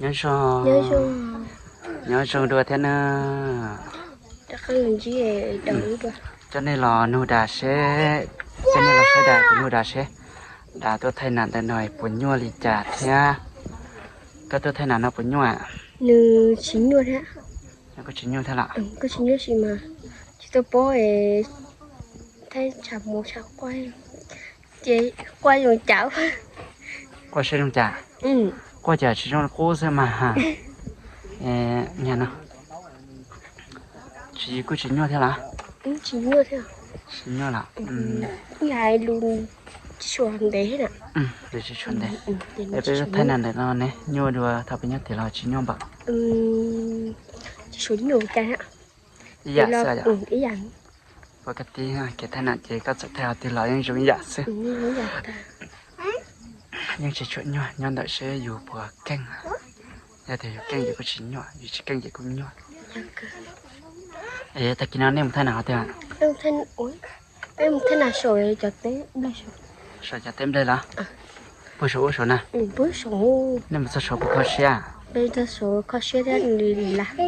Nyob zoo, nyob zoo dua thiab na. Coj nej los nug das seb, coj nej los saib das kuv nug das seb, das tuaj thaij nam ntawm no puas nyuaj li cas thiab. Koj tuaj thaij nam no puas nyuaj? Nws tsis nyuaj thiab. Koj tsis nyuaj thiab los? Koj tsis nyuaj si mas tsis tau paub es thaij tshav mus tshav quaj, ces quaj zoo cas. Quaj seb zoo cas? Quaj cas tsis zoo qub xwb mas. Tsis kuj tsis nyuaj thiab los? Tsis nyuaj thiab. Tsis nyuaj los? Hais lus tsis tshua ntev na. Lus tsis tshua ntev. Es peb thaij nam ntawm no ne nyuaj dua thaum peb nyob tim los tsis nyuaj npaum? Tsis tshua nyuaj cas. Ib yam xwb. Ua koj tib kev thaij nam ces koj txawm thaij hauv twg los yeej zoo ib yam xwb. Yeej tsis tshua nyuaj, nyob ntawm seb yus puas keej. Yog tias yus keej ces kuj tsis nyuaj, yus tsis keej ces kuj nyuaj. Es tag kis no nej mus thaij nam qhov twg? Peb mus thaij nam saum cov teb nplej. Saum cov teb nplej los? Puag saum ub saum na? Nej mus txog saum puas kho siab? Peb txog saum kho siab thiab li lawm.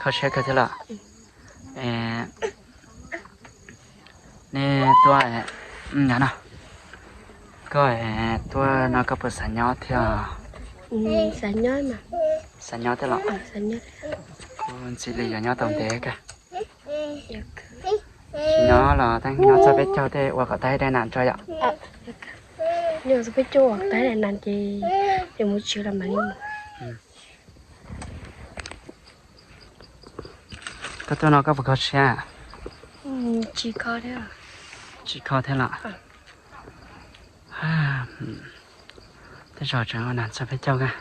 Kho siab kawg thiab los? Nej tuaj, no, koj tuaj no koj puas xav nyob thiab? Xav nyob thiab los? Kuv ntxim li yuav nyob tau ntev kawg. Tsis nyob los tab nyob txog peb caug tej ua kom tau ib daim nam tso yom. Nyob txog peb caug ua tau ib daim nam ces yuav mus tsev los mam li mus. Koj tuaj no koj puas kho siab? Tsis kho thiab los? Tej zaum tseem ua nam txog peb caug kawg.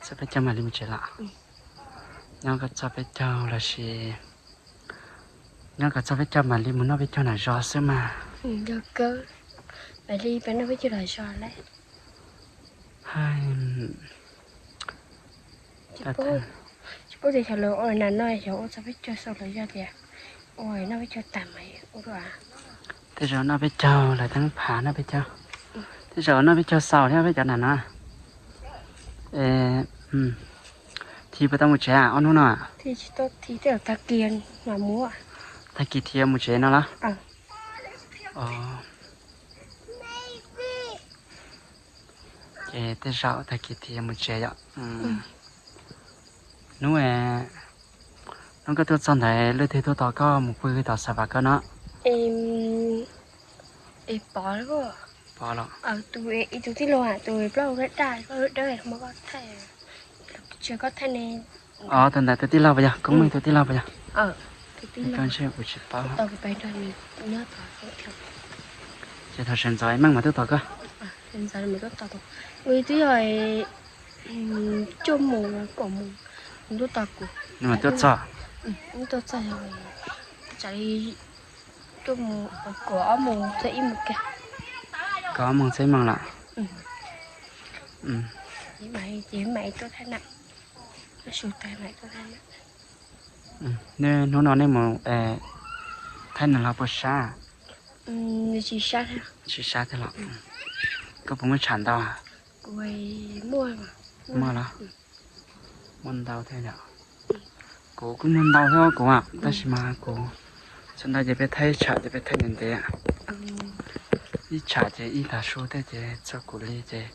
Txog peb caug mam li mus tsev los? Nyob kom txog peb caug los sis nyob kom txog peb caug mam li mus noj peb caug nam zos xwb mas. Mam li peb noj peb caug nam zos lawm. Tsis paub tias xyov lawv ua nam no xyov ua txog peb caug xwb los yog tias ua noj peb caug tas mas ua dua. Tej zaum noj peb caug lawv teeb phav noj peb caug. Tej zaum noj peb caug xaus thiab peb cov nam no. Thi puas tau mus tsev ob hnub no? Tag kis thi mus tsev no los? Ces tej zaum tag kis thi mus tsev yom. Hnub, hnub koj tuaj txog ntawd leej twg tuaj tos koj mus pw tom xav vam koj no? Pov los? Tus tij laug, tus plaub hau daj daj, plaub hau dawb dawb, tus ntawd tus tij laug puas yog? Koob Meej tus tij laug puas yog? Koj ntshe kuv tsis paub. Ces thaum sawv ntxov Meej mas tuaj tos koj? Twb yog cuaj moos kaum moos nws tuaj tos kuv. Nws mas tuaj txog? Nws tuaj txog, tsam li cuaj moos, kaum ob moos txog ib moos kiag. Kaum ob moos txog ib moos lawm. Ces mam tuaj thaij nam. Nej hnub no nej mus thaij nam los puas sab? Tsis sab thiab los? Koj puas muaj tshav ntau? Muaj los? Muaj ntau thiab yom. Kuv kuj muaj ntau thiab kuv, tab sis mas kuv txog ntawd ces peb thaij ib tsham ces peb thaij ntev ntev. Ib tsham ces ib tag su tej ces txog kuv li ces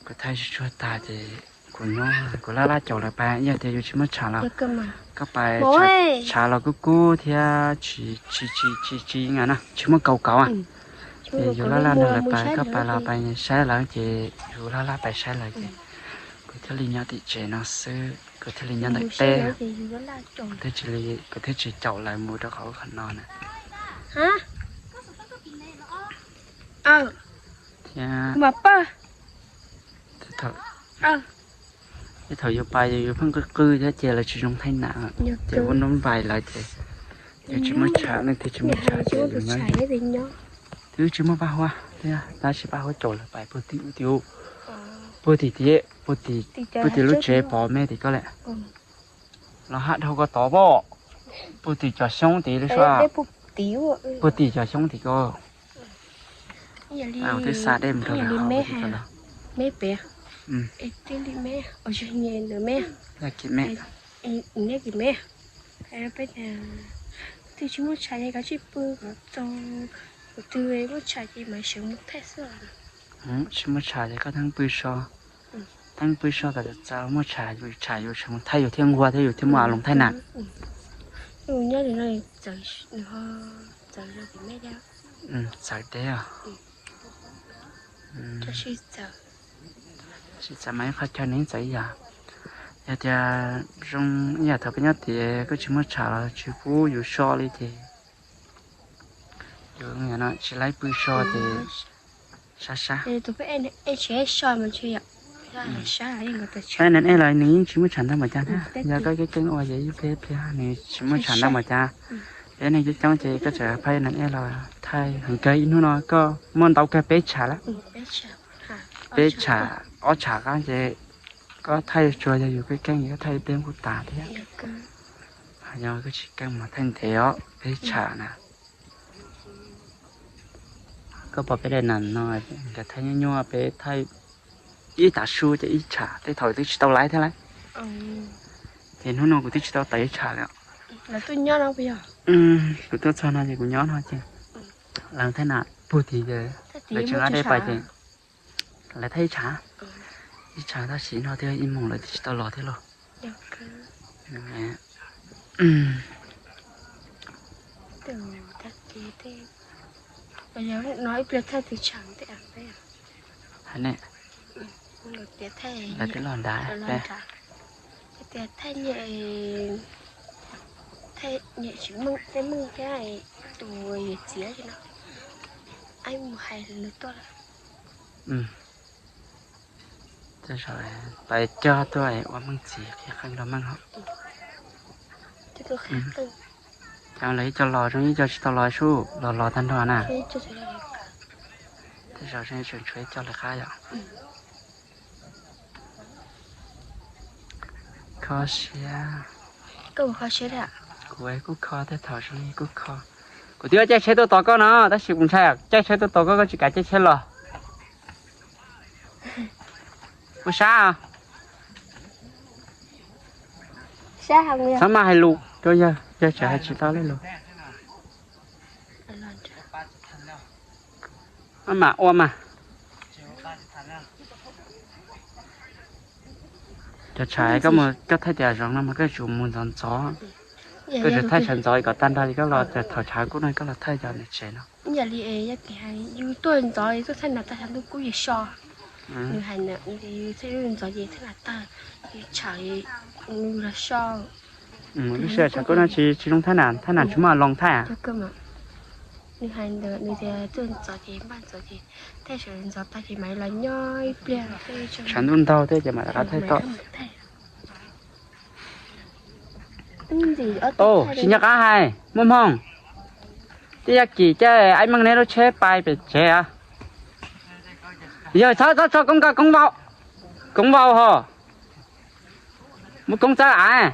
kuv thaij tsis tsuag tag ces kuv nyob kuv laj laj caum lawv pais, yog tias yus tsis muaj tshav los koj pais, tshav los kub kub thiab tsis tsis tsis tsis tsis muaj kaus kauv, ces yus laj laj nrog lawv pais, koj pais los pais saib lawv ces yus laj laj pais saib lawv ces kuv thiaj li nyob tim tsev no xwb, kuv thiaj li nyob ntawm teb, kuv thiaj tsis caum lawv mus rau qhov ub qhov no na. Thiab ib thaum yus pais yus pheej qw qw thiab ces lawv tsis zoo thaij nam, ces ua hnub npais lawv ces yus tsis muaj tshav, leej twg tsis muaj tshav ces yus nyob. Twb tsis muaj paj huab thiab, tab sis paj huab caum lawv pais puag tim ub tim ub, puag tim tiaj, puag tim lub tsev pov me tim koj lawm. Los haj dhau ko tod pom, puag tim cov xyoob tim lub suab, puag tim cov xyoob tim ko. Ib yam li, ib yam li me, me pem, twb li me, ua tsis nyiam ntawm me, me, neb kis me, peb tias twb tsis muaj tshav ces koj tsij pw kom txog, kuv twb muaj tshav ces mam sawv mus thaij xwb. Tsis muaj tshav ces koj teeb pw so, teeb pw so kom txog muaj tshav, yus tshav yus sawv mus thaij yus thiaj nquag thiab yus thiaj muaj aloos thaij na. Nyob li no txawv, txawv deb os. Sib txawv mas ib qho chaw nws txawv ib yam. Yog tias zoo ib yam thaum peb nyob tias koj tsis muaj tshav los tsis pub yus so li ces yus no tsis laib pw so ces sab sab. Peb neeg ej los nws yeej tsis muaj tshav ntau npaum cas thiab, yog koj keeb keeb ua ces ib pliag ib pliag nws tsis muaj tshav ntau npaum cas. Peb neeg coob coob ces koj txawm phaib neeg ej los thaij heev kawg, ib hnub no koj muaj ntau kawg peb tshav lawm. Peb tshav, ob tshav qab ces koj thaij tsuas yog yus keeb keeb koj thaij ib pliag kuj tas thiab. Yog koj tsis keeb mas thaij ntev os peb tshav na. Koj pom peb daim nas no, nkawd thaij nyuaj nyuaj, peb thaij ib tav su ces ib tshav, tej thaum twb tsis tau laib thiab lauj. Ces hnub no kuv twb tsis tau tawm ib tshav li. Kuv tuaj txog no ces kuv nyob no ces lawv thaij nas puag tid ces lawv tseem ab deb pais ces lawv thaij ib tshav, ib tshav tab sis no thiaj ib moos lawv twb tsis tau los thiab lauj. Lawv twb los nrad, tias thaij nyem, thaij nyem tsis meej tej meej thiab tus yawm txiv no, ab mus hais nws tuaj lawm. Pais cog tuaj ua meej txiv qhia qeej rau meej os. Cov lawv ib co los zoo ib co tsis tau los sub los los tag nrho na. Tej zaum tseem tshuav ib co lawv qab yom. Kho siab. Kuv kuj kho tej thaum zoo li kuj kho. Kuv twb caij tsheb tuaj tos koj no tab sis kuv ntshai caij tsheb tuaj tos koj koj tsis kam caij tsheb los. Ua sab. Txhob maj hais lus rau yawg, yawg tseem hais tsis tau li lus. Maj mam ua mas. Cov tshav koj mus koj thaij tias zoo no mas koj tsum mus ntxov ntxov. Koj tseem thaij tshav ntxov kom tag nrho li koj los thaum tshav kub no koj los thaij cov niam tsev no. Ib yam li yog tias yus tuaj ntxov tuaj thaij nas tag tshav ntuj kub yus so. Nws hais na, yus thaij ntxov ces thaij nas tag, yus tshav nws los so. Lub sij hawm tshav kub no tsis tsis zoo thaij nas, thaij nas tsis muaj aloos thaij. Nws hais ntawd nws tias tuaj ntxov ces npaj ntxov ces thaij tshav ntxov tag ces mam los nyob ib pliag. Tshav ntuj ntaug thiab ces mam rov qab thaij tom. Tsis nco qab hais muaj hmoo. Tej yaj kis caij aib meej neb lub tsheb pais pem tsev a. Yog txhob txhob tso koob nkoj koob vau, koob vau ho. Muab koob txawb av.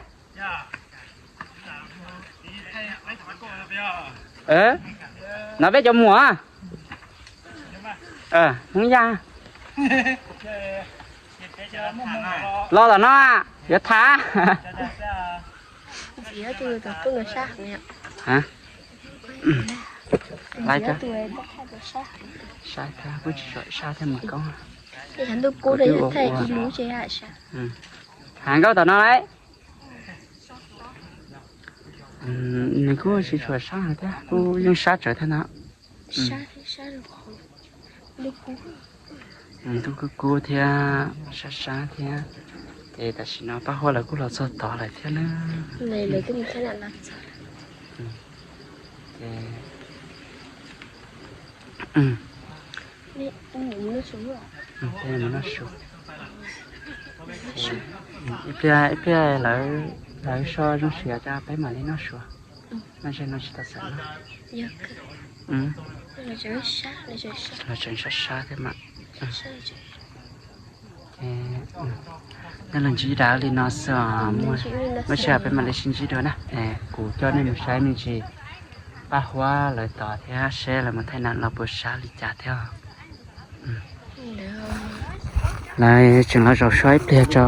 No peb cov muam. Hmoob Yaj. Los tom no yuav tham. Laib, sab thiab kuj tsis tshua sab thiab mas koob. Kuv twb ua ua. Hav nkauj tom no lauj. Nws kuj tsis tshua sab heev thiab kuj yeej sab tsawv thiab na. Ntuj kub kub thiab sab sab thiab, ces tam sim no pab huab lawv kuj los txog tod lawm thiab na. Ib pliag, ib pliag lawv so zoo siav tas peb mam li noj su. Noj ze no tsis tau xav noj. Los tseem sab sab thiab mas. Nej los ntsib dav li no xwb os, muaj sij hawm peb mam li sib ntsib dua na. Kuv coj nej mus saib me ntsis pab huab lawv tod thiab seb lawv mus thaij nas los puas sab li cas thiab. Lawv tseem los zaum suab ib pliag tso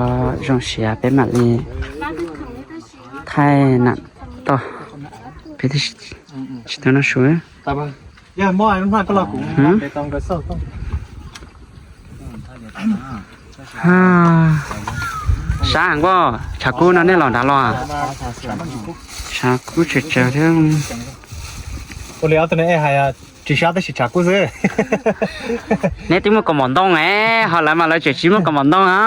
zoo siav peb mam li thaij nam toj. Peb tsis tau noj su. Sab heev, tshav kub no nej los nrad los? Tshav kub tsawv tsawv thiab. Ua li ob tug ne hais tsis sab tab sis tshav kub xwb. Neb twb muaj kaus mom ntoo es, ho lawv mas lawv tseem tsis muaj kaus mom ntoo os.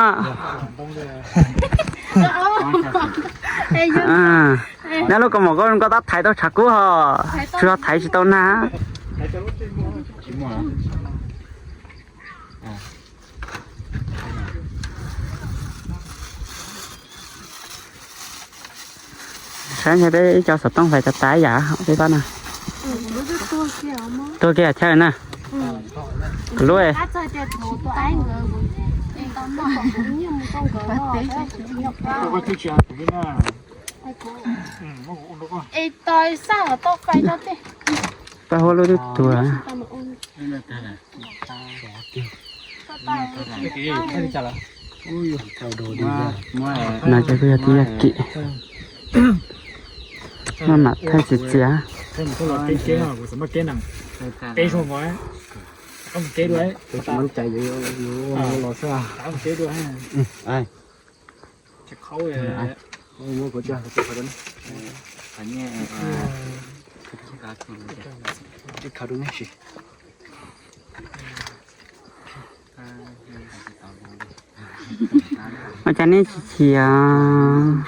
Neb lub kaus mom nkauj nkauj tab thaiv tau tshav kub ho, tsuas thaiv tsis tau nag. Saib ntshe peb ib co xov tooj fais tas tas ib yam peb pab no. Tuag kiag chaw na. Kuv lub pab huab lub twb tuag. No ces kuj yog tib yam kim. Maj mam thaij txias txias. Ua cas nej tsis chim?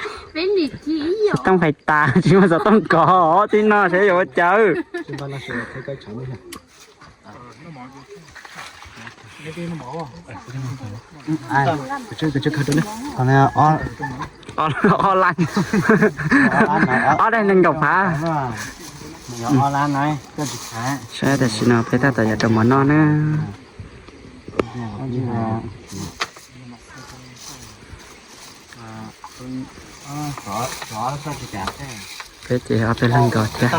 Xov tooj fais tas tsis muaj xov tooj kov tib no saib yuav ua cas. Ob lab, ob daim nees nkaum phav. Saib tam sim no peb tab tom yuav rau mov noj na. Peb ces ob peb leeg nkaus thiab.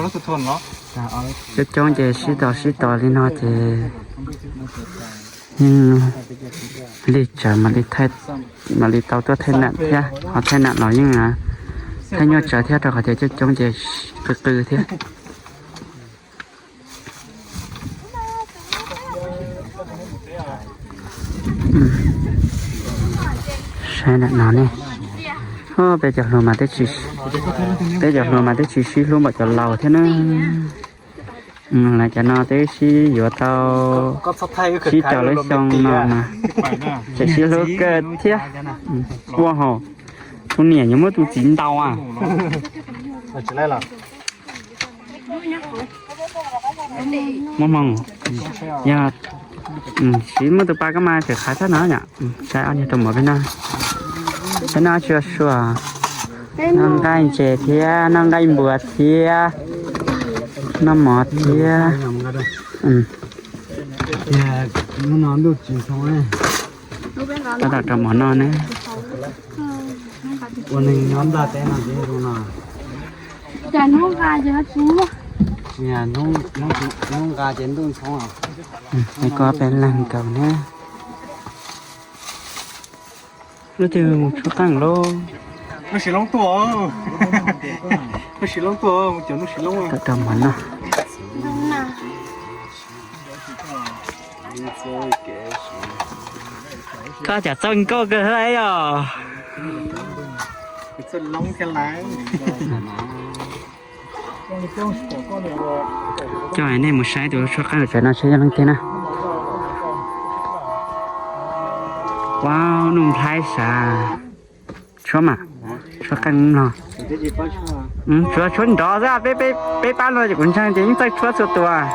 Coob coob ces sib tos sib tos li no ces yeej lig tsawv mam li tau tuaj thaij nam thiab, ho thaij nam los yeej thaij nyuaj tsawv thiab rau qhov tias coob coob ces qw qw thiab. Saib nam no ne, peb cov hluas mas twb tsis, peb cov hluas mas twb tsis sib hlub npaum cov laus thiab na. Lawv cov no twb sib yuav tau tsib rau lub xyoo no mas tseem sib hlub kawg thiab. Ua hauv tus niam yuav muab tus txiv ntaus a. Muaj hmoo, yog tsis muaj tus pa koj mas tseem qhav tshaj no yom. Saib ob niag rau mov peb noj, peb noj tsis ua sua, noj nqaij ntses thiab noj nqaij npua thiab noj mov thiab. Tab tom rau mov noj ne. Ua neeg nyob nplaj teb no tsis zoo no. Hnub nqa ces ntuj ntxhoo. Peb ko peb leeg nkaus ne. Lub twg mus tshuab qeej lauj? Nuj Sis Loob tuaj, Nuj Sis Loob tuaj, mus caum Nuj Sis Loob. Rau mov noj. Koj cas txawj nkauj kawg thiab yom. Coj nej mus saib tus tshuab qeej tsev no seb yog leej twg na. Wow, Nuj Nplhaib sav. Tshuab mas, tshuab qeej no. Tsuas tshuab nrov xwb, peb pab no ces kuv ntseeg tias yeej txawj tshuab txhua tus.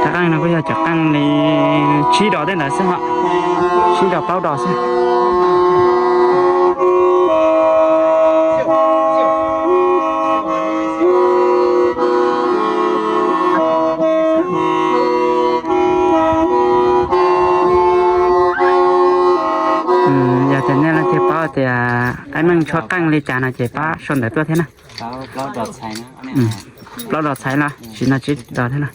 Cov qeej no kuj yog cov qeej li tsib dos tej ntawd xwb, tsib dos plaub dos xwb. Yog tias nej leej twg paub tias qaib meej tshuab qeej li cas no ces pab sau ntawv tuaj thiab na. Plaub los txhais los tsis no tsis tos thiab no.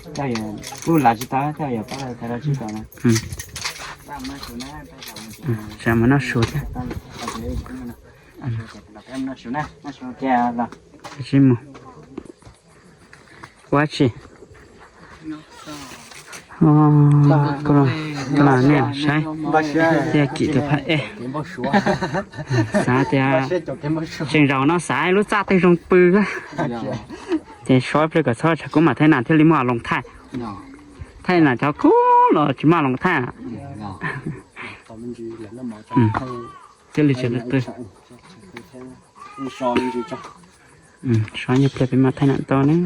Tsam mus noj su thiab. Sib mus. Ua tsi? Koj los nej saib, tiaj kim tus phaj ej. Xav tias tseem zaum no xav lub txaj twg zoo pw. Ces so ib pliag kom txhob tshav kub mam thaij nas thiaj li muaj aloos thaij. Thaij nas cov kub los tsis muaj aloos thaij. Thiaj li tsis qw. So ib pliag peb mam thaij nas tau ne.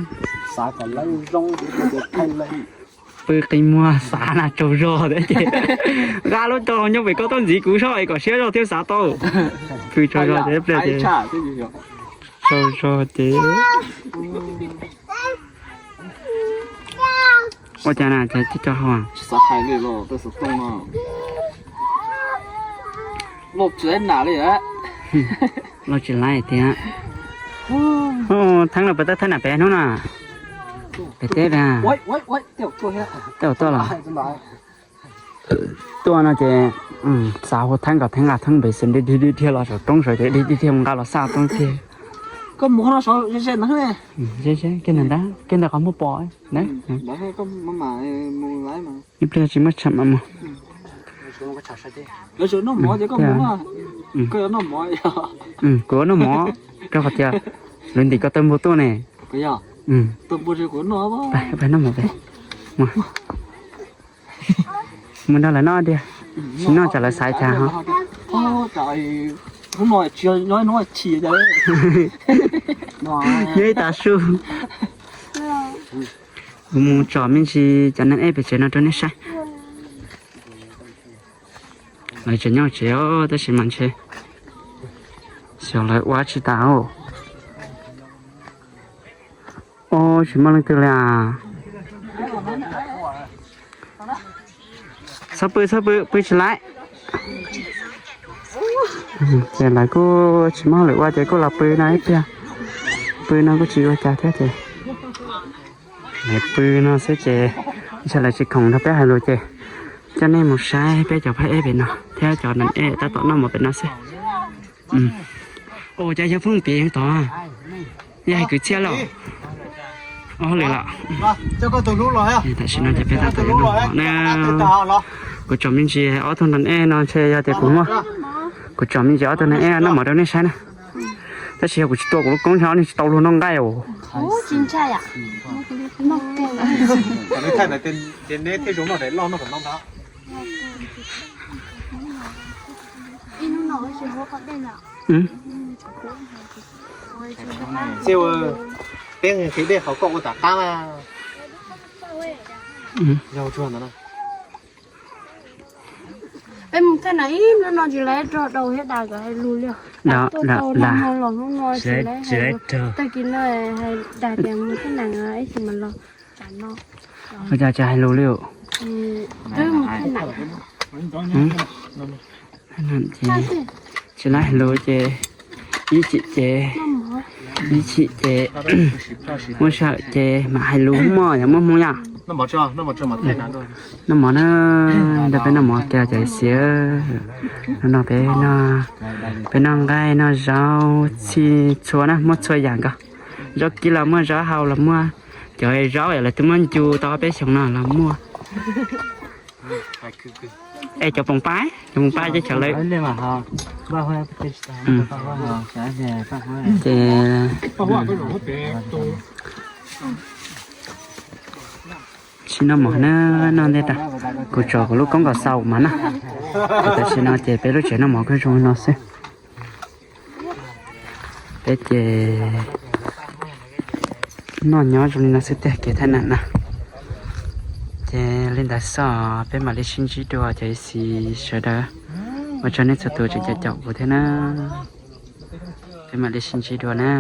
Pw qi muag xav nas tsaug zog thiab ces nqa lub coj los nyob pem koj toj ntxiv kuv saib kom siab zog thiaj xav tau. Pw tsaug zog thiab pliag ces tsaug zog ces ua cas na, cas tsis tau hau? Los tsis laib tiag. Theeb los puas tau thaij nas pem hnub no? Pem teb pem. Tej zaum tuaj los. Tuaj no ces xav hu Theeb kom Theeb nqa Theeb npem xwb, dig dig dhia los saum roob saud ces dig dig dhia mus nqa los xaj roob tiag. Kiag ntawd ntag, kiag ntawd qhov muag pom. Ib pliag tsis muaj tsham mam mus. Kuv noj mov, rau qhov tias lawv ntim ko taw npua tuaj ne. Pais noj mov pem. Mus nrog lawv noj diag, tsis noj tsam lawv xaiv cas ho. Nyob ib tav su. Kuv mus tsom me ntsis cov neeg ej pem tsev no rau nej saib. Lawv tseem nyob tsev os, tab sis mas ntshe xyov lawv ua tsi tas os. Os, tsis muaj leej twg li as. Txhob pw, txhob pw, pw tsis laib. Ces lawv kuj tsis muaj hauj lwm ua ces kuj los pw no ib pliag. Pw no kuj tsis ua cas thiab ces lawv pw no xwb ces ntshe lawv tsis khoom nrog peb hais lus ces coj nej mus saib peb cov phab ej pem no thiab cov neeg ej tab tom noj mov pem no xwb. Ua cas yog phooj ywg tod, yog hais kwv txhiaj los? Ob hauj lwm los. Tam sim no ces peb tab tom yuav noj mov na. Kuv tsom me ntsis ob tug neeg ej no ntshe yog tias kuv muaj, kuv tsom me ntsis ob tug neeg ej noj mov rau nej saib na. Tab sis yog kuv tsis tua kuv lub koob ntshe ob neeg tsis tau luag noj nqaij os. Peb nqhis dej qhov koj ua tom qab na. Yog tsuag ntawd na. Peb mus thaj nam ib hnub no tsis laiv rog daus thiab das kom hais lus li. Tag kis no hais das tias mus thaj nam ib tsis mas los tam no. Ua cas tsis hais lus li? Twb mus thaj nam. Tsis laiv hais lus ces ib chim ces, ib chim ces muaj sij hawm ces mam hais lus mog, yog muaj hmoo yom. Noj mov na, nrog peb noj mov kiag cov xiv. No peb, peb noj nqaij noj zaub txhij txhua na, muaj txhua yam nkaus. Zaub kib los muaj, zaub hau los muaj, cov zaub lawv twb muab ncu tau peb xyoos no los muaj. Es cov poom pab, cov poom pab ces cov lawv, ces tsis noj mov na, noj ntej tas. Kuv tsom kuv lub koob kom xaus mas na. Tam sim no ces peb lub tsev noj mov kuj zoo li no xwb. Peb ces noj nyob zoo li no xwb tiag kev thaj nam na. Ces li ntawd xwb, peb mam li sib ntsib dua cov xiv sawv daws. Ua tsaug nej txhua tus tseem caum kuv thiab na. Peb mam li sib ntsib dua na.